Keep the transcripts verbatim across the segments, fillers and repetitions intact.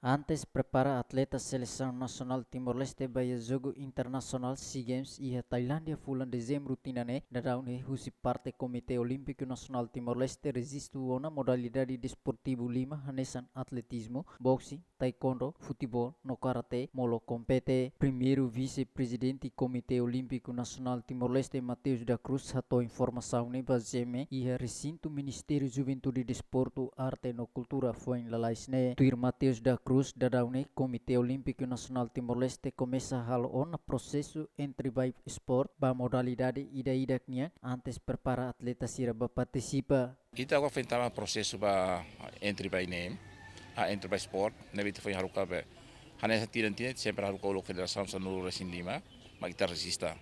Antes prepara atleta selesaun nasionál Timor-Leste ba iha jogu internasionál SEA Games iha Tailándia fulan Dezembru tinan ne'e, daudaun ne'e husi parte Komité Olímpiku Nasionál Timor-Leste rejistu ona modalidade desportivu lima hanesan atletizmu, boxing, taekwondo, futeból no karate molok kompete. Primeiru Vise-Prezidente Komité Olímpiku Nasionál Timor-Leste, Mateus da Cruz, hato'o informasaun ne'e ba GMN iha resintu Ministériu Juventude, Desportu, Arte no Kultura foin lalais ne'e. Tuir Mateus da Cruz, daudaun ne'e Komité Olímpiku Nasionál Timor-Leste komesa halo ona prosesu entry ba esporte ba modalidade ida-idak nian antes prepara atleta sira ba partisipa. Ita agora foin tama prosesu ba entry ba ne'e, ah, entry ba esporte, ne'ebé ita foin haruka be. Hanesan tinan-tinan sempre haruka uluk federasaun sanulu-resin-lima, mak ita rejista.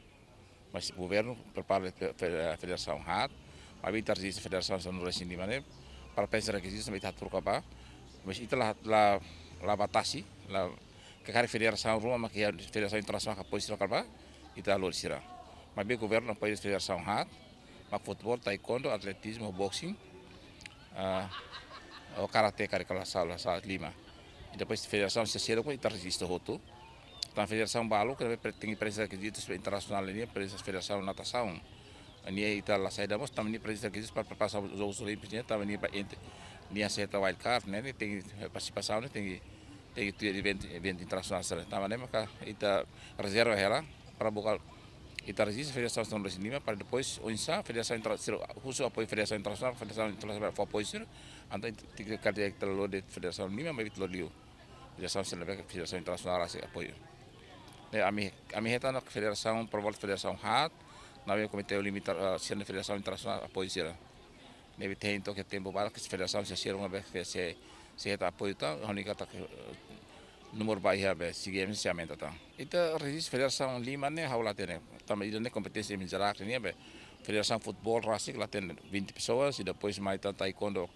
Mas governu prepara fe-, fe-, federasaun haat, maibé ita rejista federasaun sanulu-resin-lima ne'e, para preenxe rekizitu, maibé ita haruka ba, mas ita la, la, la batasi, la, karik federasaun ruma, mak iha federasaun internasionál ka apoiu sira ka lae, ita lori sira. Maibé governu apoiu federasaun haat, mak futeból, taekwondo, atletizmu, boxing, ah, ou karate karik la sala, sala lima. I depois federasaun sira seluk ita rejista hotu. Tanba federasaun balu, ke pre-, tenke preenxe rekizitus internasionál nian, preenxe federasaun natasaun. Nian ita la saida mós, tanba nia preenxe rekizitus para preparasaun Jogus Olímpikus nian, tanba nia ba ente, nia aseita wild card, ne'e, nia tenke partisipasaun, nia tenke, tenke tuir eventu, eventu internasionál sira. Tanba ne'e maka ita rezerva hela, para buka ita rejista federasaun sanulu-resin-lima, para depois oinsá federasaun inter-, sira husu apoiu federasaun internasionál, federasaun internasionál fó apoiu sira, entaun ita, ita, ita lori federasaun lima, maibé ita lori liu federasaun sira ne'ebé federasaun internasionál rasik apoiu. Ne'e ami, ami hetan ona federasaun, por volta federasaun haat, ne'ebé Komité Olímpiku Inter-, ah, sira federasaun internasionál apoiu sira. Ne'ebé ita hein to'o iha tempu badak ke federasaun sira seluk ne'ebé ke sei, sei hetan apoiu tan, ha'u hanoin katak, eh, númeru ba iha be SEA Games sei aumenta tan. Ita rejista federasaun lima ne'e ha'u la hatene. Tanba ida-ne'e kompeténsia ema-nia rai nian be. Federasaun futeból rasik la hatene vinte pessoas, i depois mai tan taekwondo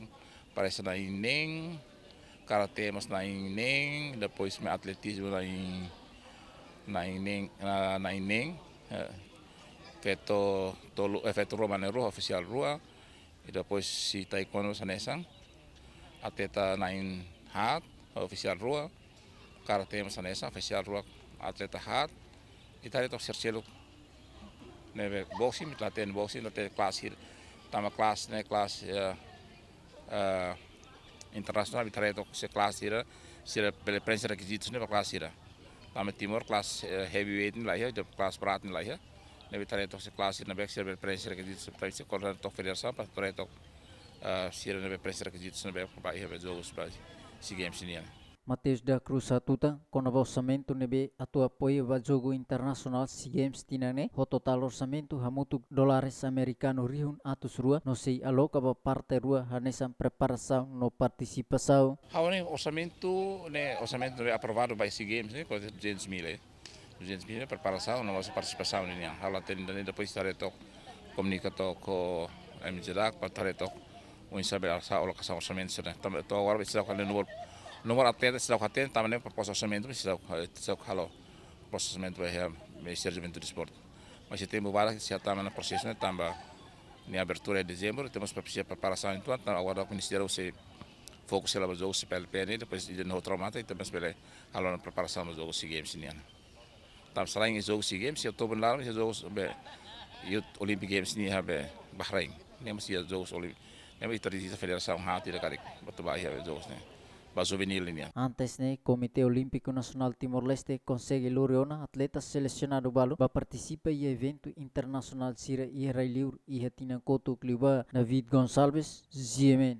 parese na'in neen, karate mós na'in neen, depois mai atletizmu na'in, na'in neen, ah, na'in neen, eh, feto tolu, eh, feto rua, mane rua, ofisiál rua, i depois sei taekwondo hanesan, atleta na'in haat, ofisiál rua, karate mós hanesan, ofisiál rua, atleta haat, i ita haree took sira seluk. Ne'ebé boxing, ita la hatene boxing, la hatene kelas hira, tanba kelas ne'e, kelas, eh, eh, internasionál, ita haree took sira kelas hira, sira bele preenxe rekizitus ne'e ba kelas hira. Tanba Timor kelas, eh, heavyweight ne'e la iha, i kelas berat ne'e la iha. Ne'ebé ita haree took sira kelas hira ne'ebé sira bele preenxe rekizitus, entaun sei koordena took federasaun, para ita haree took, eh, sira ne'ebé preenxe rekizitus ne'ebé ba iha be Jogus ba SEA Games nian. Mateus da Cruz hatutan, kona-ba orsamentu ne'ebé atu apoiu ba jogu internasionál SEA Games tinan ne'e, ho totál orsamentu hamutuk dólares amerikanu rihun atus rua, no sei aloka ba parte rua hanesan preparasaun no partisipasaun. Ha'u hanoin orsamentu ne'e, orsamentu ne'ebé aprovadu ba SEA Games ne'e, kuaze duzentus mil, eh. Duzentus mil ne'e preparasaun, no mós partisipasaun nian. Ha'u la hatene, depois ita haree took, komunika took ho M J DAC, para ita haree took oinsá be alokasaun orsamentu sira. Tanba to'o agora be seidauk hatene númeru, númeru atleta seidauk hatene, tanba ne'e proposta orsamentu, seidauk, eh, seidauk halo proposta orsamentu ba iha Ministériu Juventude i Desportu. Mas iha tempu badak sei tama ona prosesu ne'e tanba nia abertura iha Dezembru, temos para fazer preparasaun uitoan, tanba agora ministériu sei fokus hela ba jogu C P L P ne'e, depois ida-ne'e hotu remata, ita mós bele halo ona preparasaun ba jogu SEA Games nian. Tanba selain jogu SEA Games, iha Oktober laran iha jogu be Youth Olympic Games nian iha be Bahrain. Ne'e mós iha jogu Olim-, ne'e mós ita rejista federasaun haat ida karik ba atu ba iha be jogu ne'e. Ba juvenil nian. Antes ne'e, Komité Olímpiku Nasionál Timor-Leste konsege lori ona atleta selesionadu balu ba partisipa iha eventu internasionál sira iha rai-liur iha tinan kotuk liubá. David Gonçalves, G M N.